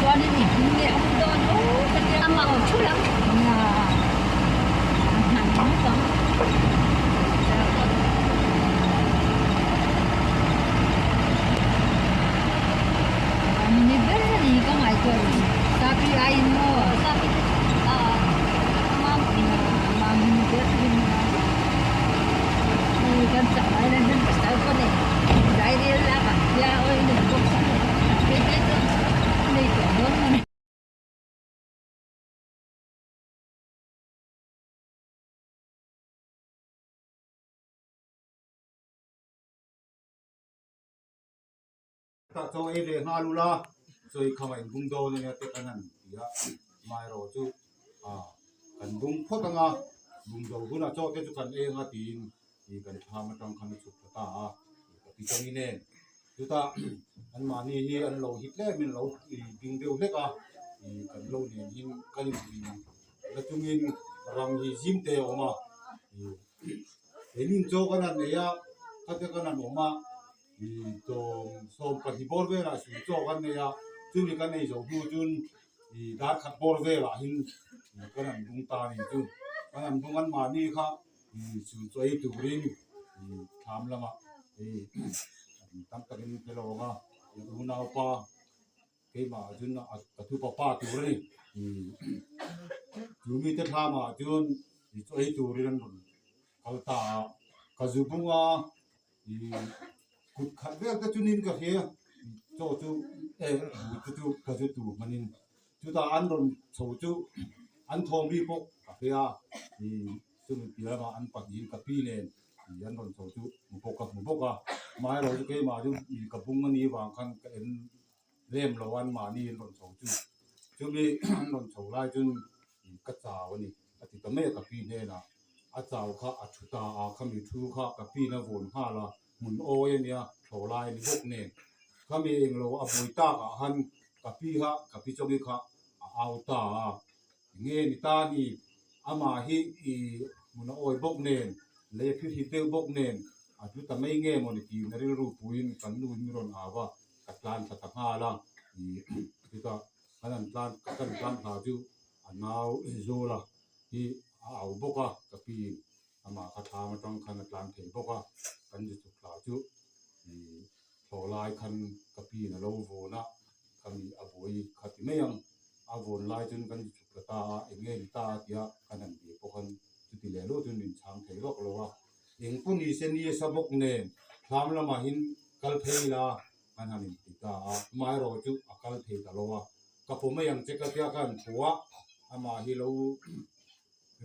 Chuanin i hming nge awm dawn o ka tia A mang thul ang. Nia a hman ngawt ang. An ni ber a ni ka ngaihtuah ru Sapi aiin maw? Sapi te chu a mam hming a Mam hming ber hrim a. Hei kan chak lai hian pasal pawh nei zai rel lak ah hian awi nei bawk si lo hei te chu nei tawh dawn maw ni. Tah chaw ei ve nghal ula chawi khama in bung dawn ania te kan han ti a, amaherawh chu ah kan bung phawt ang a, bung zo hunah chaw te chu kan ei ang a tiin ih kan thlam atang khan a chhuk thla ta a, ka ti chang in em chutah anmahni hi an lo hit tlem in lo ih ding deuh hlek a, ih kan lo nen hin kan inzui la chungin ram hi zim te a awm a, ih keinin chaw kan han nei a khate kan han awm a. Ih tlawm sawm pahnih bawr velah sul chaw kan nei a, chumi kan ei zawh hnu chun ih dar khat bawr velah hin ih kan han bung ta a ni chu. Kan han bung an mahni kha ih sul chaw ei turin ih thlam lamah ih tam takin an pe lo ang a, ih unaupa keimah ah chun a thupa pa tur a ni. Ih chu mite thlamah chuan ih chaw ei turin an rawn kal ta a, ka zu bung a. Ih kut khat vel te chunin ka hria chaw chu e bu te chu ka zu tur hmanin chutah an rawn chho chu an thawm ri pawh ka hria ih chumi piah lamah an pahnihin ka pi nen ih an rawn chho chu hmu pawh ka hmu bawk a amaherawhchu chu keimah chu ih ka bung a nih vang khan ka en lem lo a anmahni an rawn chho chu chumi an rawn chho lai chuan ih ka chau a ni a ti ta mai a ka pi hnenah. A chau kha a thu ta a, khami thu kha ka pin a vawn nghal a, hmun awi a nia, thlawh lai a ni bawk nen. Khami englo a buai tak ah han ka pi kha ka pi chawki kha a au ta a, enge ni ta ni, amah hi i hmun a awi bawk nen, lei a phirhit deuh bawk nen, a tlu ta mai nge maw ni tiin a rilru puiin kan nu in min rawn au a, ka tlan thla ta nghal a, i chutah kan han tlan ka kan tlan thla chu a nau zawl a. hi a au bawk a, ka pi amah kha thlam atang khan a tlan thei bawk a, kan zu chuk thla chu ih thlawh lai khan ka piin a lo vawn a, khami a buai kha ti mai ang, a vawn lai chuan kan zu chuk thla ta a, eng nge ni ta a tia kan han bih pawh khan chuti leh luah chuan min chhang thei vak lo a, eng pawh ni se ni a sa bawk nen thlam lamah hin kal phei ila kan han inti ta a, amaherawh chu a kal thei ta lo a. Ka pawh mai ang che ka tia khan thu a, amah hi lo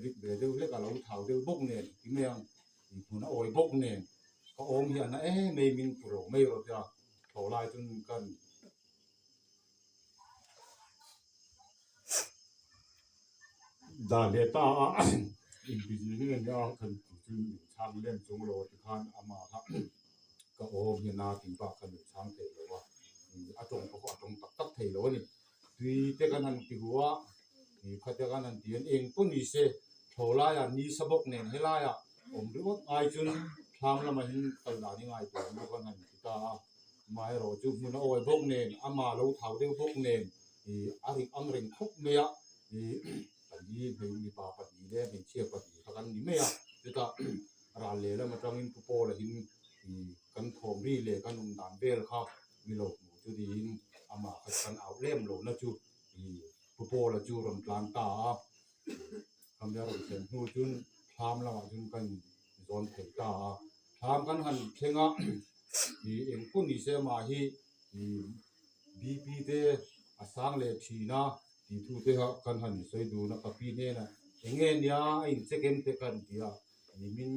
rik ve deuh hlek a, lo thau deuh bawk nen ti mai ang, hmun a awi bawk nen ka awm hi a na em em in pu lo mai rawh tia thlawh lai chuan kan dah leh ta a, inbizih nge nia kan tih chu min chhang lem chung lo tikhan amah kha ka awm hi a na tih bak kha min chhang thei lo a. A tawng pawh a tawng tak tak thei lo a ni. Tui te kan han ti hu a, ih kha te kan han ti a, eng pawh ni se thlawh laiah ni sa bawk nen helaiah awm ringawt ngai chuan thlam lamah hian kal dan hi ngai tur ang kan han ti ta a. Amaherawh chu hmun a awi bawk nen, amah lo thau deuh bawk nen ih a rik ang reng khawp mai a, ih pali hmei mipa pahnih leh hmeichhia pahnih kha kan ni mai a. Chutah ral lehlam atangin Pu Paula hin ih kan thawm ri leh kan awm dan vel kha mi lo hmuh chu niin amah kha kan auh lem lo na chu ih Pu Paula chu rawn tlan ta a, khami a rawn thlen hnu chuan thlam lamah chuan kan zawn thei ta a, thlam kan han thleng a ih eng pawh ni se amah hi ih BP te a sang leh thin a tih thu te kha kan han sawi dun a, ka pi hnenah eng nge nia a in check em te ka han ti a, nimin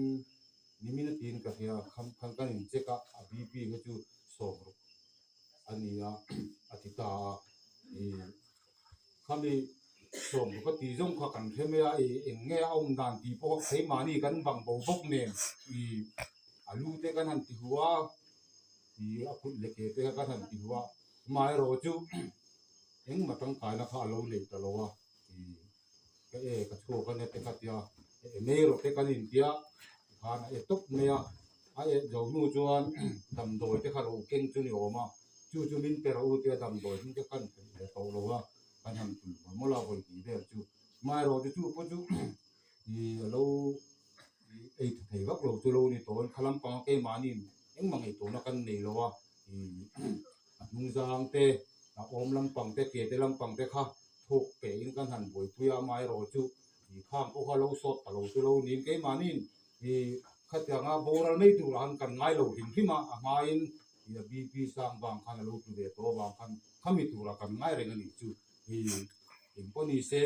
Nimin a tiin ka hria, kham khan kan in check a, a BP kha chu sawm ruk a ni a, a ti ta a. Ih khami sawm ruk a tih zawng kha kan hre mai a, ih eng nge a awm dan tih pawh keimahni kan bang bo bawk nen ih a lu te kan han ti hu a, ih a kut leh ke te kha kan han ti hu a, amaherawhchu engmah tangkaina kha a lo nei ta lo a, ih. Ka e ka chhuak a nia te kha tia e mei rawh te kan intia tikhan a e tawp mai a, a eh zo hnu chuan damdawi te kha lo keng chu ni awm a. Chu chu min pe rawh u tia damdawi hming te kan theih ve tawh lo a, kan han tul mawlh mawlh a vawi tih vel chu. Amaherawhchu chu pawh chu ih a lo ei tha thei vak lo chu lo ni tawh in kha lampanga keimahni engmah ngaihtuahna kan nei lo a, ih a hnung zang te a awm lampang te ke te lampang te kha thawk peh in kan han buaipui a, amaherawhchu ih khang pawh kha lo sawt ta lo chu lo niin keimahni ih khatianga boral mai turah khan kan ngai lo hrim hrim a, a hmain ih a BP sang vang khan a lo tlu ve tawh avang khan khami turah kan ngai reng a nih chu ih engpawh ni se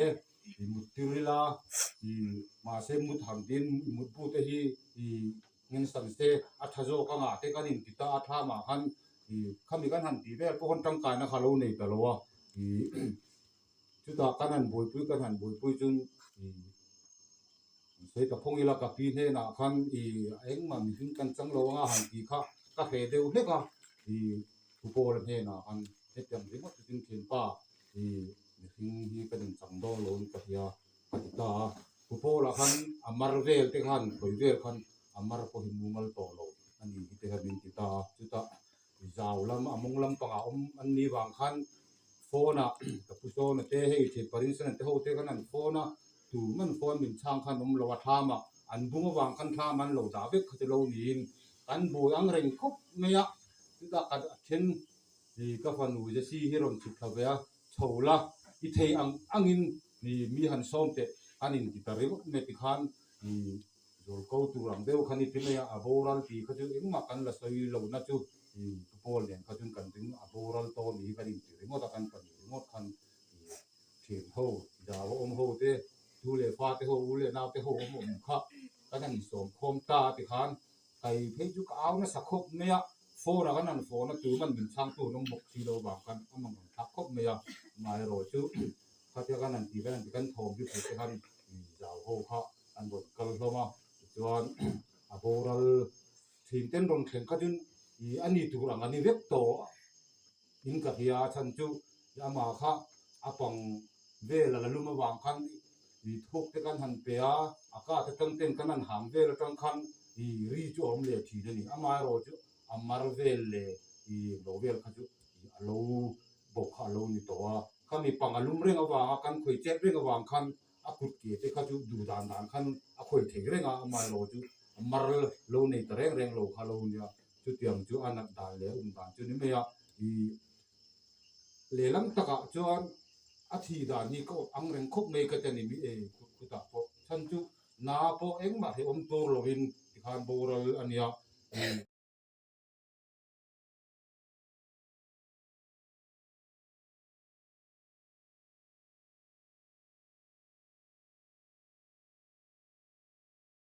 ih mut tir ila ih mahse mut han tin mut bu te hi ih ngensan se a tha zawk anga te kan inti ta a thlamah khan ih khami kan han tih vel pawh khan tangkaina kha lo nei ta lo a ih chutah kan han buaipui kan han buaipui chuan ih Sawi ka phawng ila ka pi hnenah khan ih engmah mihring kan chang lo anga han tih kha ka hreh deuh hlek a, ih Pupawla hnenah khan hetiang ringawt chu tin thianpa ih mihring hi kan inchang dawn lo in ka hria ka ti ta a, Pupawla khan a mar vel te khan khawi vel khan a mar pawh hi mumal tawh lo a ni hi te kha min ti ta a, chutah zau lam a mawng lampangah awm an nih vang khan phone ah ka pu sawn a te hei thian parin sawn te ho te khan an phone a tu man phone min chhang khan awm lo a thlam ah an bung avang khan thlam an lo dah vek kha chu lo niin kan buai ang reng khawp mai a chutah ka then ih ka fanu Jessie hi rawn chhuk thla ve a chho la i thei ang angin ih mi han sawm teh an inti ta ringawt mai tikhan ih Zul ko tur ang deuh kha ni ti mai a, a boral tih kha chu engmah kan la sawi lohna chu ih pu Paul nen kha chuan kan ring a boral tawh ni hi kan inti ringawt a, kan pahnih ringawt khan ih thian ho, zau a awm ho te, tu leh fa te ho, u leh nau te ho awm awm kha kan han insawm khawm ta a ti khan kai phei chu ka au nasa khawp mai a, phone ah kan han phone a tuman min chhang tu an awm bawk si lo vang khan a mangang thlak khawp mai a, amaherawh chu khatia kan han ti kan han ti kan thawm chu thei te khan ih zau ho kha an rawn kal hlawm a tichuan a boral thin ten rawn thleng kha chuan ih a ni tur ang a ni vek tawh in ka hria a chhan chu amah kha a pang vel a la lum avang khan ih thuk te kan han pe a a ka te tang ten kan han hang vel atang khan ih ri chu a awm leh thin a ni amaherawh chu a mar vel leh ih lo vel kha chu ih a lo bawk kha a lo ni tawh a khami pang a lum reng avanga kan khawi chet reng avang khan a kut ke te kha chu duh dan dan khan a khawi thei reng a, amaherawh chu a mar lo nei ta reng reng lo kha lo nia, chutiang chu a nat dan leh a um dan chu ni mai a, ih lehlam takah chuan a thi dan hi ka awt ang reng khawp mai ka ti a ni mi ei khut khutah pawh chhan chu na pawh engmah hi awm tur lovin tikhan boral a nia.